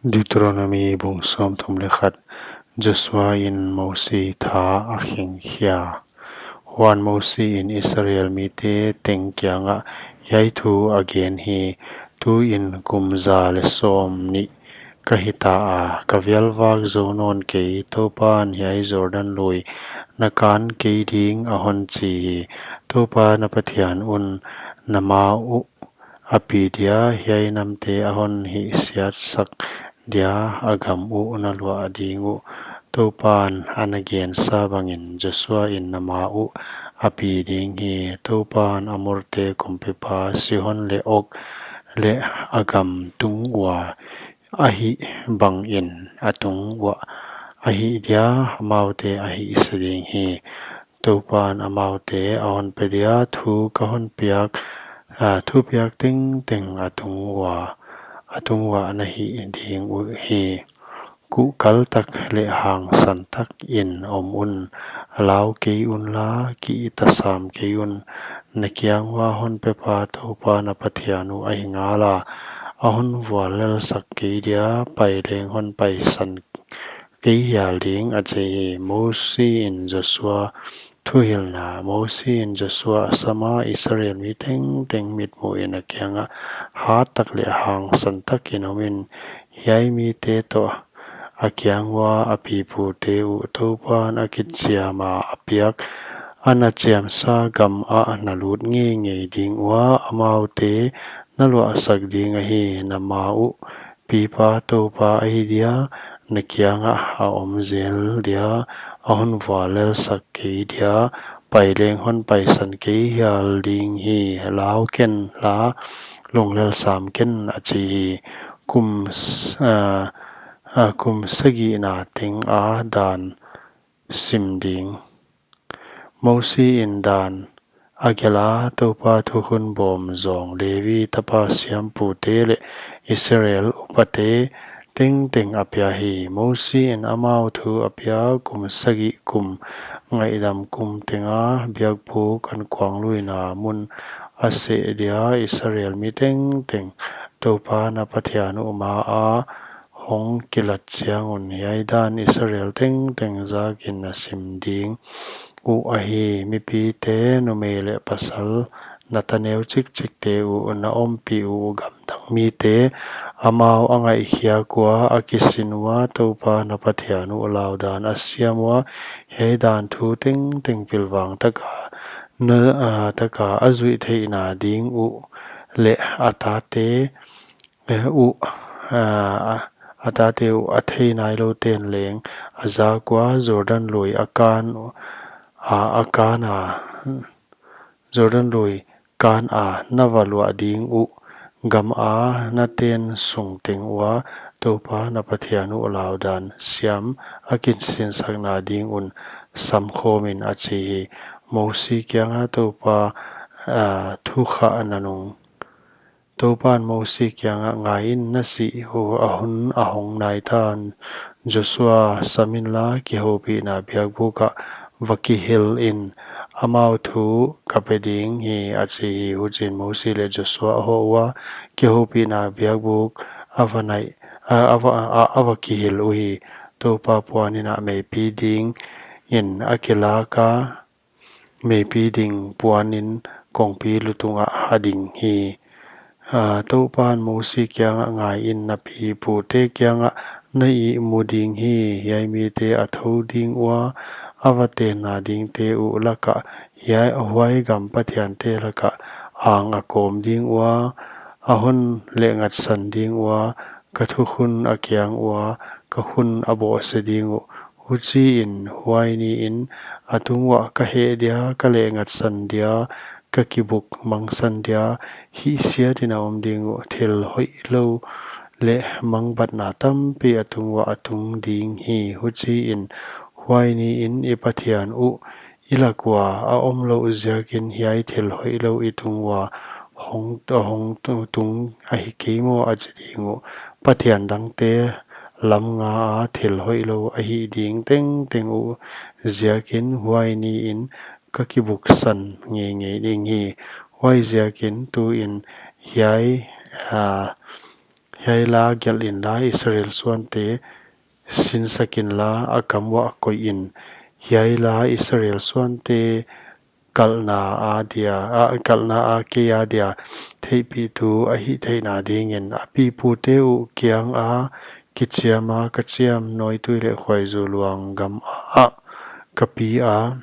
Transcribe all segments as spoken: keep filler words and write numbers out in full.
Deuteronomi bung sawmthum leh khat. Joshua in Mosi tha a khengkhia. Huan Mosi in Israel mite teng kiangah hiai thu a gen hi: Tuin kum za leh sawmnih ka hita a, ka vialvak zou nawn kei. Toupan hiai Jordan lui na kan kei ding a hon chi hi. Toupa na Pathian un na ma uh a pi dia hiai namte a hon hihsiatsak dia a gam uh na luah ding uh Toupan a na gensa bangin Joshua in na ma uh a pi ding hi. Toupan Amorte kumpipa Sihon leh Og leh a gam tung ua a hih bangin a tung uah a hih dia amaute a hihse ding hi. Toupan amaute a hon pe dia thu ka hon piak, a, thupiak tengteng a tung ua, a tung uah na hih ding uh hi. Kuhkal tak leh hangsan takin om un, lau kei unla, kihtasam kei un. Na kiang ua hon pepa Toupa na Pathian uh ahi ngala, a hon vuallelsak kei dia, pai leng hon paisan kei hial ding, a chi hi. Mosi in Joshua thuhilhna. Mosi in Joshua a sama, Israel mi tengteng mitmuhin a kiangah hat tak leh hangsan takin om in. Hiai mite toh a kiang ua a pipute uh Toupan a kichiama a piak, a na chiamsa gam ah na lut ngeingei ding ua amaute na luahsak ding ahi. Na ma uh pipa Toupa ahi dia, na kiangah a om zel dia, a hon vuallelsak kei dia, pai leng hon paisan kei hial ding hi. Lau kenla, lunglel sam ken, a chi hi. Kum s-, a, a, kum sagihna teng a dan sim ding. Mosi in dan a gelh a, Toupa thukhun bawm zawng Levi tapa siampute leh Israel upate tengteng a pia hi. Mosi in amau thu a pia kum sagih kum, ngaihdam kum tenga biakbuk ankuangluina mun a seh dia Israel mi tengteng Toupa na Pathian uh ma a hong kilat chiang un. Hiai dan Israel tengteng zakin na sim ding uh ahi. Mipite, numei leh pasal, na ta neu chikchikte uh, na ompih uh gamdang mite, amau a ngaihkhiak ua a kisin ua Toupa na Pathian uh laudan a siam ua hiai dan thu tengteng pilvang taka na, a, taka a zuih theihna ding uh leh a tate, eh, uh, a, a, a tate uh a thei nailouten leng a zak ua Jordan lui a kan, a, a kan a, Jordan lui kan a na va luah ding uh gam a na ten sung teng ua Toupa na Pathian uh laudan siam a kisinsakna ding un samkhawm in, a chi hi. Mosi kianga Toupa, a, thu khahna nung. Toupan Mosi kiangah, ngaiin, na sih uh a hun a hong nai ta. Joshua sam inla kihoupihna biakbuk ah va kihilh in, amau thu ka pe ding hi, a chi hi. Huchiin Mosi leh Joshua a hoh ua kihoupihna biakbuk a va naih, a, a va, a, a va kihilh uhi. Toupa puanin a meipi dingin a kilak a, meipi ding puanin kongpi lutung ah a ding hi. A, Toupan Mosi kiangah, ngaiin, na pipute kiangah na ihmu ding hi. Hiai mite a thou ding ua a va tenna dingte uh lakah, hiai, huai gam pathiante lakah ang a kawm ding ua, a hon lehngatsan ding ua, ka thukhun a kiang ua ka khun a bawhse ding uh. Huchiin huai niin a tung uah ka heh dia, ka lehngatsan dia, ka kibuk mangsan dia, hihsiatin a om ding uh. Thil hoihlou leh mangbatna tampi a tung uah a tung ding hi. Huchiin huai niin i Pathian uh i lak ua a omlouh ziakin hiai thil hoihlou i tung ua hong, hong tu-, tung ahi kei maw, a chi ding uh. Pathian dangte lam nga a thil hoihlou a hih ding tengteng uh ziakin huai niin ka kibuksan ngeingei ding hi. Huaiziakin tuin hiai, a, Hiai la gelh inla, Israel suante sinsak inla, a kam uah koih in. Hiai la Israel suante kalhna a dia, a, kalhna a kei a dia theihpihtu a hih theihna dingin, a pipute uh kianga kichiama ka chiam nawitui leh khuaizu luang gam ah ka pi a,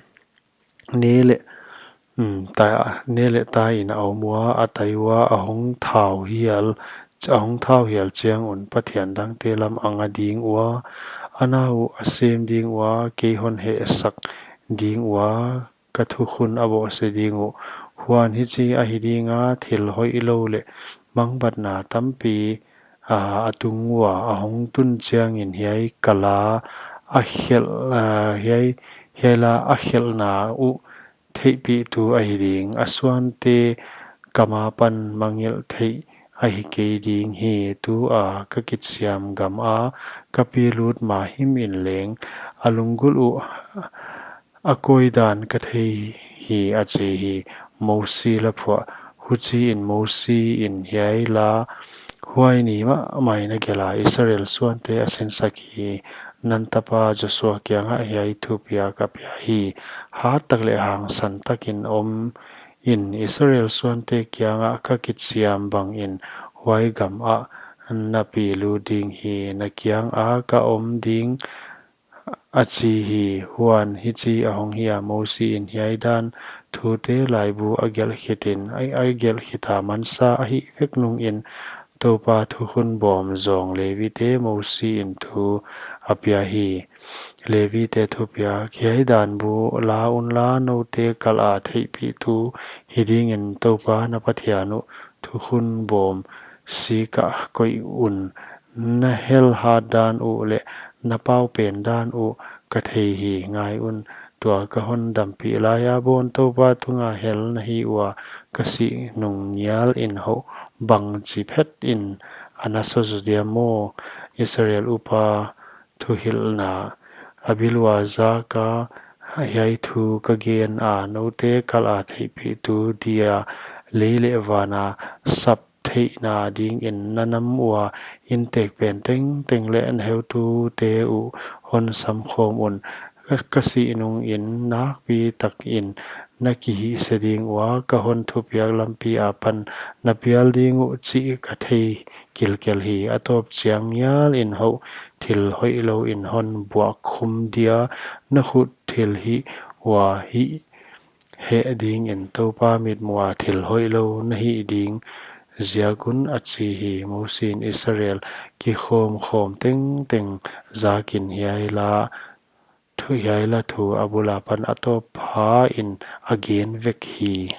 ne leh, um, ta, ne leh ta in a om ua, a tai ua, a hong thau hial, a hong thau hial chiang un Pathian dangte lam a nga ding ua, a na uh a sem ding ua, kei hon hehsak ding ua, ka thukhun a bohse ding uh. Huan hichi ahi dinga, thil hoihlou leh mangbatna tampi, a, a tung ua, a hong tun chiangin hiai ka la a khelh, a, hiai, hiai la a khelhna uh theihpihtu ahi ding. A suante kam apan mangngilh theih ahi kei ding hi. Tua ka kichiam gam a ka pi lut ma him in leng, a lunggulh uh a kawi dan ka thei hi, a chi hi. Mosi laphuah. Huchiin Mosi in hiai la huai ni mahmah in a gelh a, Israel suante a sinsak hi. Nun tapa Joshua kiangah hiai thupiak a pia hi. Hat tak leh hangsan takin om in, Israel suante kiangah ka kichiam bangin huai gam ah na pi lut ding hi. Na kianga ka om ding, a chi hi. Huan hichi a hong hi a, Mosi in hiai dan thute laibu a gelh khit in, a, a gelh khit a mansa a hih vek nungin Toupa thukhun bawm zawng Levite Mosi in thu a pia hi. Levite thupiak. Hiai dan bu la unla, noute kalh a theihpihtu hi dingin Toupa na Pathian uh thukhun bawm sik ah koih un. Na hel hat dan uh leh na pau pen dan uh ka thei hi. Ngai un, tua ka hon dampih laia bawn Toupa tunga hel na hi ua, ka sih nung ngial in houh bangchi phet in a na sa zaw diam maw? Israel upa thuhilhna. A bil ua zaka hiai thu ka gen a, noute kalh a theihpihtu dia lei leh van a sap theihna dingin na nam ua, inntek pen tengteng leh na heutute uh hon samkhawm un. Ka, ka sih nungin nakpi takin na kihihse ding ua, ka hon thupiak lampi apan na pial ding uh chih ka thei kilkel hi. A tawp chiang ngial in houh, thil hoihlou in hon buak khum dia, na khut thilhih ua hih heh dingin Toupa mitmuh a thil hoihlou na hih ding ziak un, a chi hi. Mosi in Israel kikhawmkhawm tengteng zakin hiai la thu, hiai la thu a bul apan a tawp pha in a gen vek hi.